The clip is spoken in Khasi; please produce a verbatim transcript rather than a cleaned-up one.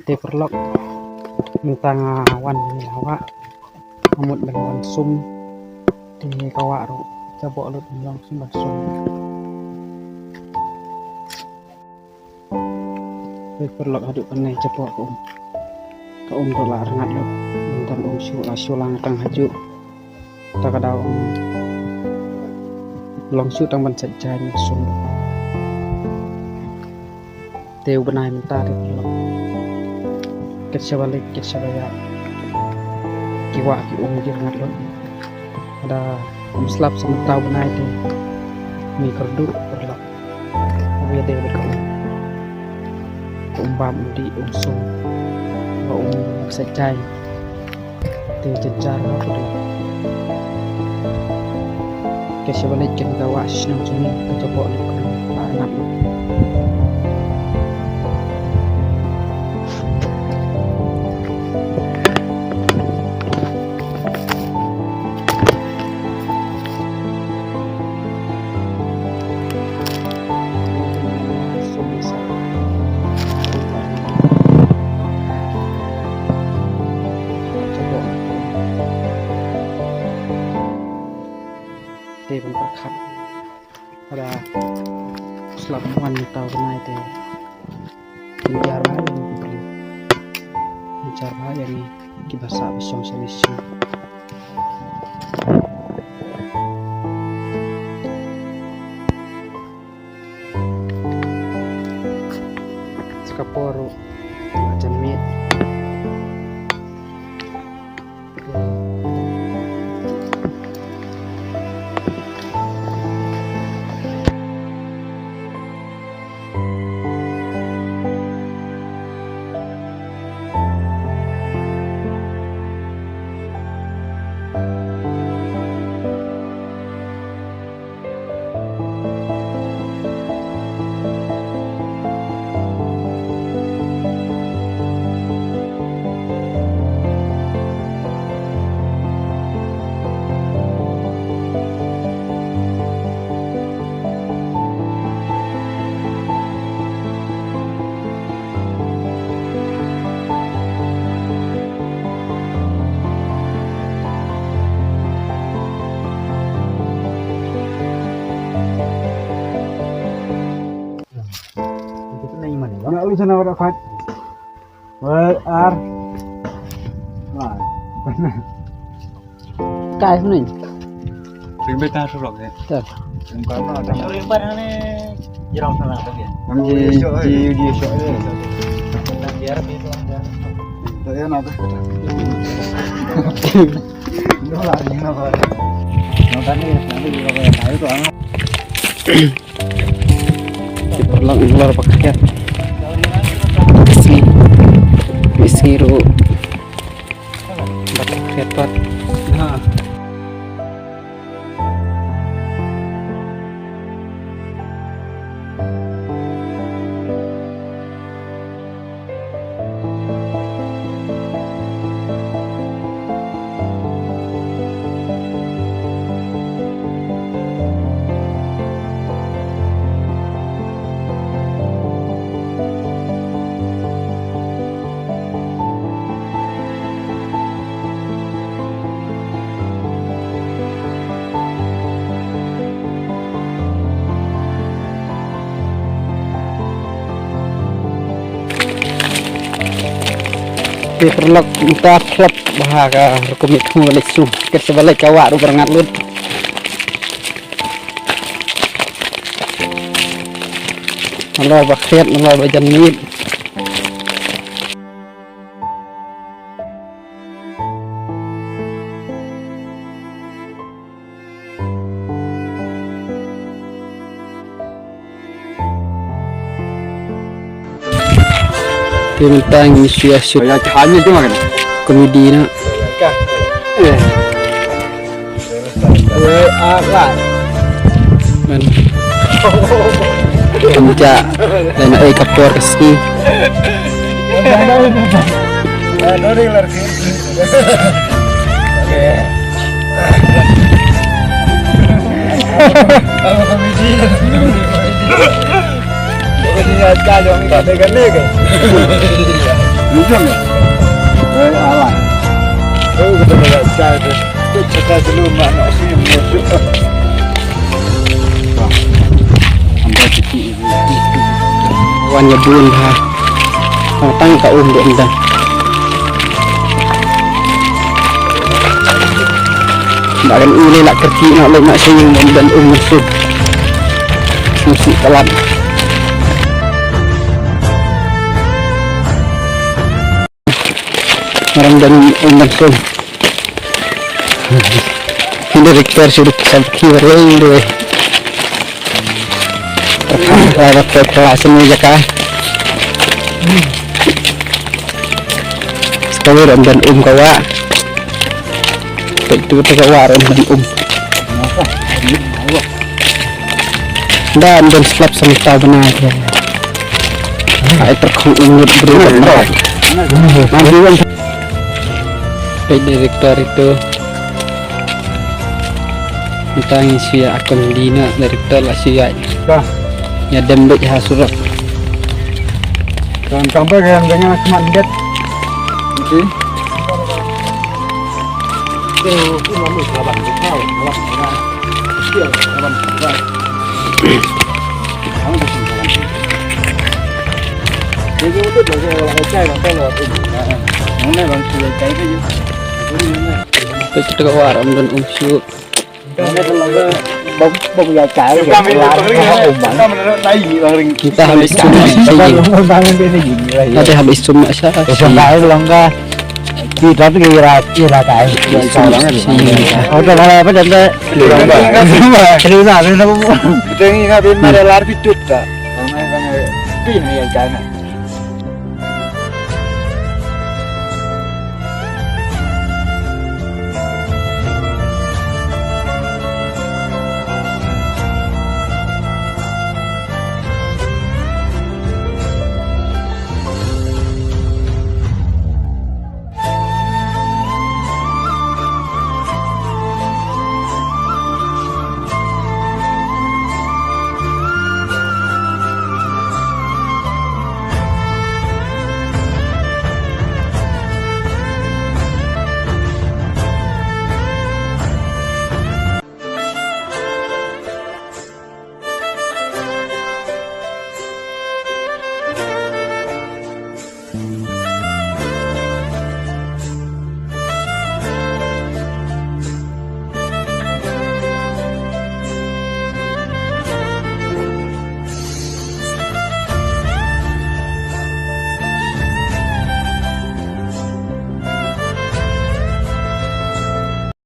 Te paralok, mynta nga wan ïa ka wah. Nga mut ban wan sum. Te ka wah ruh jaboh lut ban long sum ban sum. Te paralok, haduh kane jaboh ka um. Ka um ruh la rngat lut. Mynta um shu la shu lang tang hajuh. Ta ka daw, um, long shu tang ban sait jaiñ sum. Te u bnai mynta te paralok. Kat shaba leit, kat shaba ïaid. Ki wah ki um ki rngat lut. Lada ym slap sa mynta u bnai te ngi kyrduh paralok. Ïa dei bad ka um. Ka um bam, um dih, um sum. Ka um sait jaiñ. Te jynjar ha ka dei. Ka shaba leit kane ka wah shnong jong ngi ka jaboh lut ka la rngat. Te ban pyrkhat. Lada slap wan mynta u bnai te. Jynjar bha ïa ngi ki briew. Jynjar bha ïa ngi kiba sah ba shong sha lissue. Sa ka por ruh la jan miet. Nga lu sana ora fat. Wei, ar. Wah. Kai sini. Ring beta surok ya. Ter. Ring beta surok ya. Ring beta ni. Jirau sana tu ya. Kami di di di surok ya. Biar biar. Tak ya nak. Nolak ni nak. Nolak ni nak. Nolak ni nak. Te paralok, nalor ba khriat. Sngi. Sngi ruh ba khriat pat. Ha. Te paralok, mynta khlap bha ka rukom ïa thmu ka lissue. Kat shaba leit ka wah ruh ba rngat lut. Nalor ba khriat, nalor ba jan miet. Te mynta ngi shu ïa shoot. Ya, ka hanya tu makan. Komedi na. Eh. Eh, ah, lah. Man. Kam ja. Dan ai ka por ka sngi. Ini ya, ka jong ka de ka ne ke. Lu jong ya. Eh, ala. Eh, ka de ka de. Ka de ka de lu ma na si mu. Wan ïa bun ha. Tang tang ka um de ynda. Ba kan u lei la kyrkieh noh lei ma sha ïing ban don um mynsiem. Mynsiem palat. Ngarang don um mynsiem. Ini rektor sudut sampai lei deh. Rektor kelas ini jaka. Sekali ram don um kawa. Tek tu tek kawa ram don um. Dan don slap sama tahu benar. Ai terkong um beri. Nanti kan. Peit director itu. Mynta ngi shu ïa akam dina director la shu ïa. Ka. Ïa dem beit ha surok. Kan kampe kan dengan semangat. Oke. Itu itu malu lawan. Lawan. Lawan. Lawan. Peit kita ka war am don um shu. Kita habis cuma sini. Ada habis cuma satu. Kita tu kira kira kai. Auto mana apa dan tu? Kira mana? Kira mana? Kita ni nak bin mana lar pitut tak? Bin yang China.